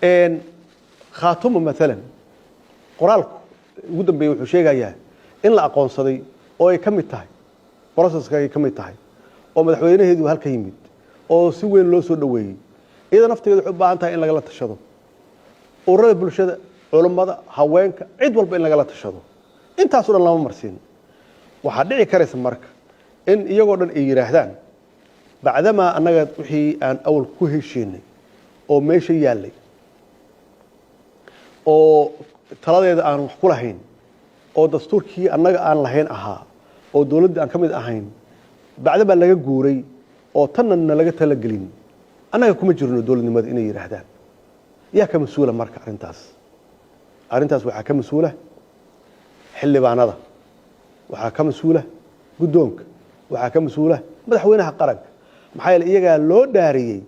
Khaatumo maalan, qoraalku ugu dambeeyey wuxuu sheegayaa in la aqoonsaday oo ay ka mid tahay processka, ay ka mid tahay oo madaxweynaheedu halka yimid oo si weyn loo soo dhoweeyey. Iyada naftigeeda waxay u baahan tahay in lagala tashado ururada bulshada, culummada, haweenka, cid walba in lagala tashado. Intaaso dhan lama marsiin. Waxaa dhici karaysa marka in iyagoo dhan ay yidhaahdaan, bacdamaa annaga wixii aan awal ku heshiinay oo meesha yaallay oo taladeeda aan wax ku lahayn oo dastuurkii annaga aan lahayn ahaa oo dowladda aan ka mid ahayn, bacdamaa laga guuray oo tanna na laga talagelin, annaga kuma jirno dowladnimada, inay yidhaahdaan. Yaa ka mas-uula marka arrintaas? Arrintaas waxaa ka mas-uula xildhibaanada, waxaa ka mas-uula guddoonka, waxaa ka mas-uula madaxweynaha qaranka. Maxaa yeele, iyagaa loo dhaariyey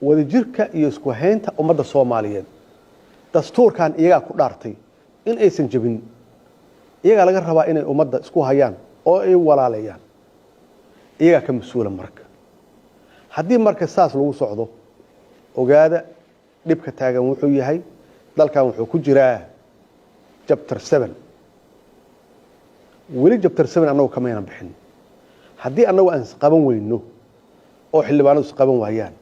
wadajirka iyo isku haynta ummadda Soomaaliyeed. Dastuurkan iyagaa ku dhaartay in aysan jebin. Iyagaa laga rabaa inay ummadda isku hayaan oo ay walaaleeyaan. Iyagaa ka mas-uula. Marka haddii marka saas lagu socdo, ogaada dhibka taagan wuxuu yahay dalkan wuxuu ku jiraa chapter 7. Weli chapter 7 annagu kamaynan bixin. Haddii annagu aan isqaban weyno oo xildhibaanadu isqaban waayaan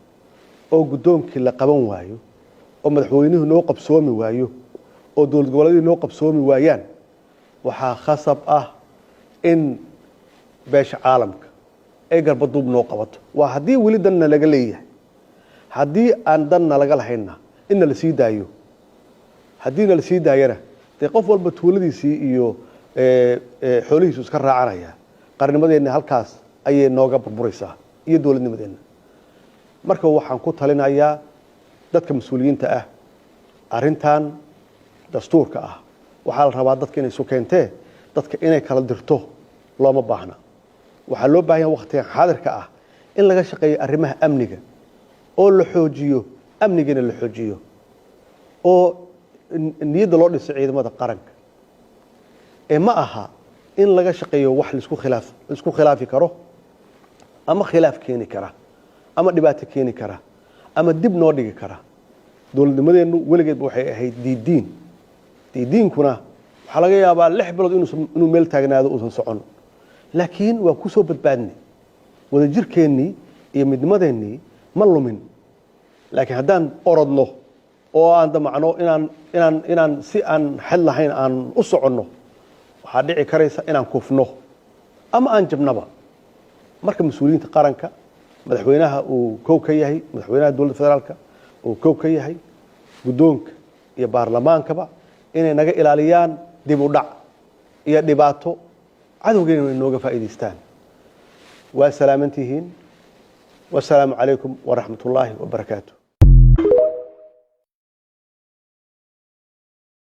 oo guddoonkii la qaban waayo oo madaxweynuhu noo qabsoomi waayo oo dowlad goboleedyadu noo qabsoomi waayaan, waxaa khasab ah in beesha caalamka ay garbaduub noo qabato. Waa haddii weli danna laga leeyahay. Haddii aan danna laga lahaynna, in na la sii daayo. Haddii na la sii daayana, dee qof walba tuuladiisii iyo xoolihiisu iska raacanaya. Qarnimadeenna halkaas ayay nooga burburaysaa iyo dowladnimadeenna. Marka waxaan ku talinayaa dadka mas-uuliyiinta ah, arrintan dastuurka ah waxaa la rabaa dadka inay isu keentee, dadka inay kala dirto looma baahna. Waxaa loo baahan yahay waqtigan xaadirka ah in laga shaqeeyo arrimaha amniga oo la xoojiyo amnigana, la xoojiyo oo niyadda loo dhiso ciidamada qaranka. Ee ma aha in laga shaqeeyo wax laisku khilaaf, laisku khilaafi karo ama khilaaf keeni kara ama dhibaato keeni kara ama dib noo dhigi kara. Dowladnimadeennu weligeedba waxay ahayd diidiin. Diidiinkuna waxaa laga yaabaa 6 bilood inuu meel taagnaado, uusan socon, laakiin waan ku soo badbaadnay. Wadajirkeennii iyo midnimadeennii ma lumin. Laakiin haddaan orodno oo aan damacno inaan si aan xed lahayn aan u soconno, waxaa dhici karaysa inaan kufno ama aan jabnaba. Marka mas-uuliyiinta qaranka, madaxweynaha uu kow ka yahay, madaxweynaha dowladda federaalka uu kow ka yahay, guddoonka iyo baarlamaankaba, inay naga ilaaliyaan dib u dhac iyo dhibaato cadowgeena ay nooga faa'iidaystaan. Waa salaamantihiin. Wasalaamu calaykum waraxmat ullaahi wabarakaatu.